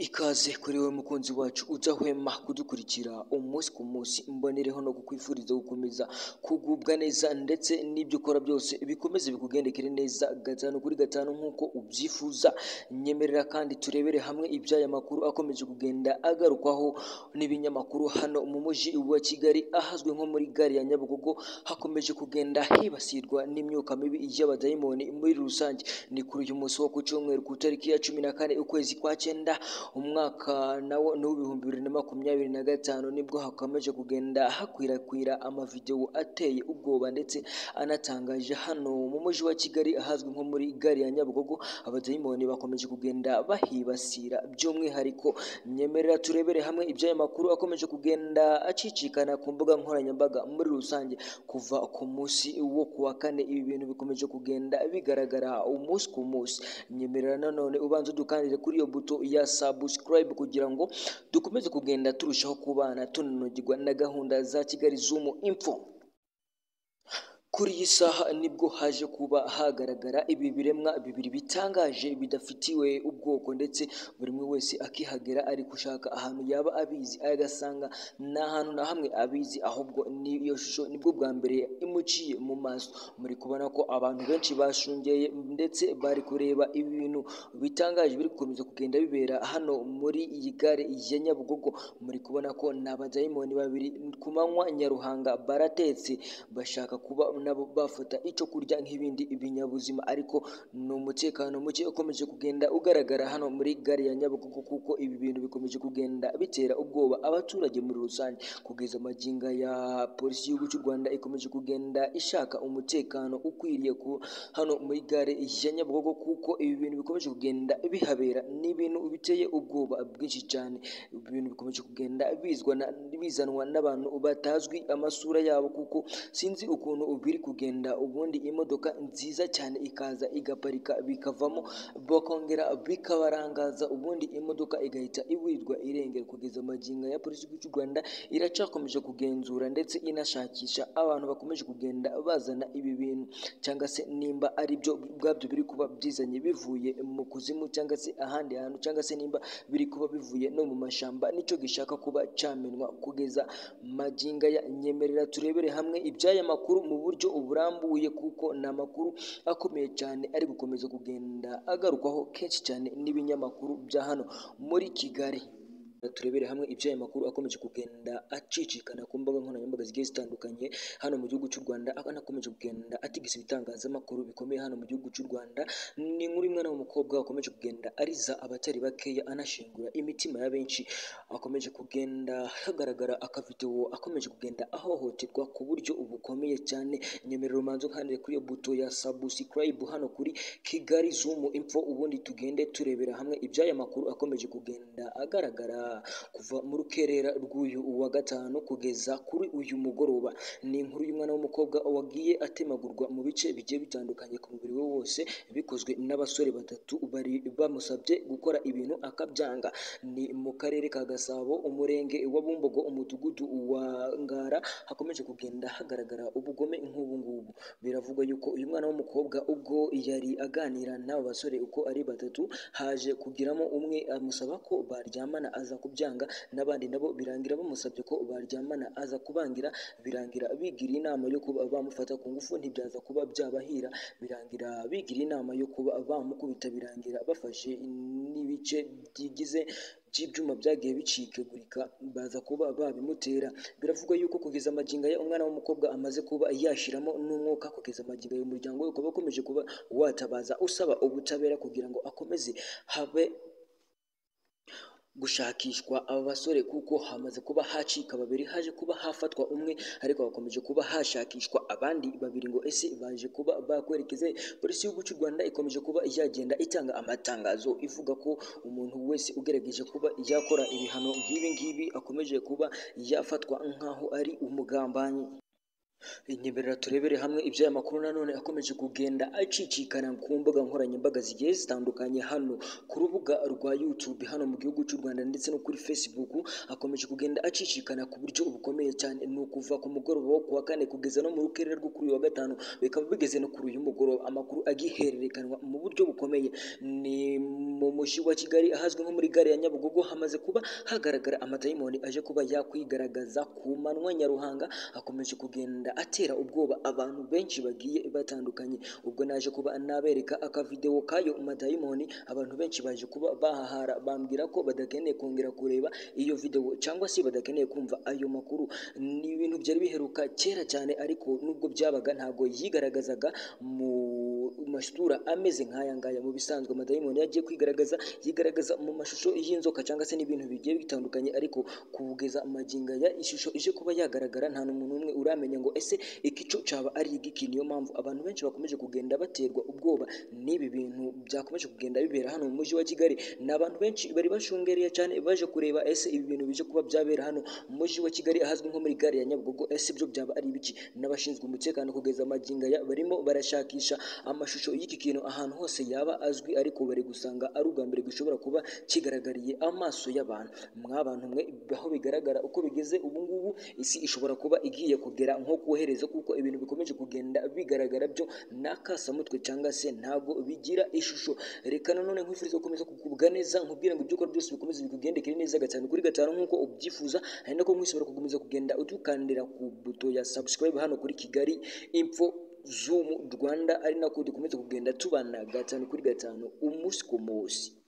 Ikaze kuri wowe mukunzi wacu udahwema kudukurikira umunsi ku munsi, mbonereho no kukwifuriza gukomeza kugubwa neza ndetse n'ibyo ukora byose bikomeze bikugendekere neza gatanu kuri gatanu nk'uko ubyifuza. Nyemerera kandi turebere hamwe iby'aya makuru akomeje kugenda agarukwaho n'ibinyamakuru hano mu mujyi wa Kigali ahazwi nko muri gare ya Nyabugogo, hakomeje kugenda hibasirwa n'imyuka mibi y'abadayimoni muri rusange. Ni kuri uyu munsi wo ku cyumweru ku itariki ya 14 ukwezi kwa 9 umwaka nawo ni 2025, nibwo hakomeje kugenda hakwirakwira amavidewo ateye ubwoba ndetse anatangaje hano mu mujyi wa Kigali ahazwi nko muri gare ya Nyabugogo. Abadayimoni bakomeje kugenda bahibasira by'umwihariko. Nyemerera turebere hamwe iby'aya makuru akomeje kugenda acicikana ku mbuga nkoranyambaga muri rusange kuva ku munsi wo kuwa kane. Ibi bintu bikomeje kugenda bigaragara umunsi ku munsi. Nyemerera nanone ubanza udukandire kuri iyo buto ya subscribe kugira ngo dukomeze kugenda turushaho kubana tunanogirwa na gahunda za Kigali Zoom Info. Kuri iyi saha nibwo haje kuba hagaragara ibi biremwa bibiri bitangaje bidafitiwe ubwoko, ndetse buri umwe wese akihagera ari gushaka ahantu yaba abizi agasanga nta hantu na hamwe abizi, ahubwo n'iyo shusho nibwo bwa mbere imuciye mu maso. Muri kubona ko abantu benshi bashungeye ndetse bari kureba ibi bintu bitangaje biri gukomeza kugenda bibera hano muri iyi gare ya Nyabugogo. Muri kubona ko ni abadayimoni babiri ku manywa nyaruhanga baratetse, bashaka kuba nabo bafata icyo kurya nk'ibindi binyabuzima, ariko ni umutekano muke ukomeje kugenda ugaragara hano muri gare ya Nyabugogo, kuko ibi bintu bikomeje kugenda bitera ubwoba abaturage muri rusange. Kugeza magingo ya polisi y'igihugu cy'u Rwanda ikomeje kugenda ishaka umutekano ukwiriye ku hano muri gare ya Nyabugogo, kuko ibi bintu bikomeje kugenda bihabera ni ibintu biteye ubwoba bwinshi cyane. Ibintu bikomeje kugenda bizanwa n'abantu batazwi amasura yabo, kuko sinzi ukuntu biri kugenda. Ubundi imodoka nziza cyane ikaza igaparika bikavamo bakongera bikabarangaza, ubundi imodoka igahita iburirwa irengero. Kugeza magingo ya polisi y'u Rwanda iracyakomeje kugenzura ndetse inashakisha abantu bakomeje kugenda bazana ibi bintu, cyangwa se nimba ari byo ubwabyo biri kuba byizanye bivuye mu kuzimu cyangwa se ahandi hantu, cyangwa se nimba biri kuba bivuye no mu mashyamba, nicyo gishaka kuba cyamenwa. Kugeza magingo ya nyemerera turebere hamwe iby'aya makuru mu buryo burambuye, kuko ni amakuru akomeye cyane ari gukomeza kugenda agarukwaho kenshi cyane n'ibinyamakuru bya hano muri Kigali. Turebere hamwe iby'aya makuru akomeje kugenda acicikana ku mbuga nkoranyambaga zigiye zitandukanye hano mu gihugu cy'u Rwanda, anakomeje kugenda atigisa ibitangazamakuru bikomeye hano mu gihugu cy'u Rwanda. Ni inkuru y'umwana w'umukobwa wakomeje kugenda ariza abatari bakeya, anashengura imitima ya benshi. Akomeje kugenda hagaragara akavidewo akomeje kugenda ahohoterwa ku buryo bukomeye cyane. Nyemerera umanze ukandire kuri iyo buto ya subscribe hano kuri Kigali Zoom Info, ubundi tugende turebera hamwe iby'aya makuru akomeje kugenda agaragara kuva mu rukerera rw'uyu wa gatanu kugeza kuri uyu mugoroba. Ni inkuru y'umwana w'umukobwa wagiye atemagurwa mu bice bigiye bitandukanye ku mubiri we wose, bikozwe n'abasore batatu bari bamusabye gukora ibintu akabyanga. Ni mu karere ka Gasabo, umurenge wa Bumbogo, umudugudu wa Ngara, hakomeje kugenda hagaragara ubugome nk'ubu ngubu. Biravugwa yuko uyu mwana w'umukobwa ubwo yari aganira n'aba basore uko ari batatu, haje kugiramo umwe amusaba ko baryamana aza kubyanga, n'abandi nabo birangira bamusabye ko baryamana aza kubangira, birangira bigira inama yo kuba bamufata ku ngufu, ntibyaza kuba byabahira, birangira bigira inama yo kuba bamukubita, birangira bafashe n'ibice bigize by'ibyuma byagiye bicikagurika baza kuba babimutera. Biravugwa yuko kugeza magingo aya umwana w'umukobwa amaze kuba yashiramo n'umwuka. Kugeza magingo aya umuryango we ukaba ukomeje kuba watabaza usaba ubutabera kugira ngo akomeze habe gushakishwa aba basore, kuko hamaze kuba hacika babiri, haje kuba hafatwa umwe, ariko hakomeje kuba hashakishwa abandi babiri ngo ese baje kuba bakwerekeze. Polisi y'igihugu cy'u Rwanda ikomeje kuba yagenda itanga amatangazo ivuga ko umuntu wese ugerageje kuba yakora ibihano nk'ibi ngibi akomeje kuba yafatwa nk'aho ari umugambanyi. Inyemerera turebere hamwe iby'aya makuru nanone akomeje kugenda acicikana ku mbuga nkoranyambaga zigiye zitandukanye, hano ku rubuga rwa YouTube hano mu gihugu cy'u Rwanda ndetse no kuri Facebook akomeje kugenda acicikana ku buryo bukomeye cyane. Ni ukuva ku mugoroba wo kuwa kane kugeza no mu rukerera rwo kuri uyu wa gatanu, bikaba bigeze no kuri uyu mugoroba amakuru agihererekanwa mu buryo bukomeye. Ni mu mujyi wa Kigali ahazwi nko muri gare ya Nyabugogo, hamaze kuba hagaragara amadayimoni aje kuba yakwigaragaza ku manywa nyaruhanga, akomeje kugenda atera ubwoba abantu benshi bagiye batandukanye. Ubwo naje kuba nabereka akavidewo kayo madayimoni, abantu benshi baje kuba bahahara bambwira ko badakeneye kongera kureba iyo videwo cyangwa se badakeneye kumva ayo makuru. Ni ibintu byari biheruka kera cyane, ariko nubwo byabaga ntabwo yigaragazaga mu masura ameze nk'aya ngaya. Mu bisanzwe amadayimoni yagiye kwigaragaza yigaragaza mu mashusho y'inzoka cyangwa se n'ibintu bigiye bitandukanye, ariko kugeza magingo aya ishusho ije kuba yagaragara nta n'umuntu umwe uramenya ngo ese ikico cyaba ari igiki. Niyo mpamvu abantu benshi bakomeje kugenda baterwa ubwoba n'ibi bintu byakomeje kugenda bibera hano mu mujyi wa Kigali. Ni abantu benshi bari bashungereye cyane baje kureba ese ibi bintu bije kuba byabera hano mu mujyi wa Kigali ahazwi nko muri gare ya Nyabugogo, ese byo byaba ari ibiki. N'abashinzwe umutekano kugeza magingo aya barimo barashakisha amashusho y'iki kintu ahantu hose yaba azwi, ariko bari gusanga ari ubwa mbere gishobora kuba kigaragariye amaso y'abantu. Mwabantu mwe, aho bigaragara uko bigeze ubu ngubu isi ishobora kuba igiye kugera nko kohereza, kuko ibintu bikomeje kugenda bigaragara byo n'akasamutwe cyangwa se ntago bigira ishusho. Reka nanone nkwifuriza gukomeza kugubwa neza, nkubwire ngo ibyo ukora byose bikomeze bikugendekere neza gatanu kuri gatanu nk'uko ubyifuza. Hari nako nkwisabira gukomeza kugenda udukandira ku buto ya subscribe hano kuri Kigali Info Zoom Rwanda, ari nako dukomeza kugenda tubana gatanu kuri gatanu umunsi ku munsi.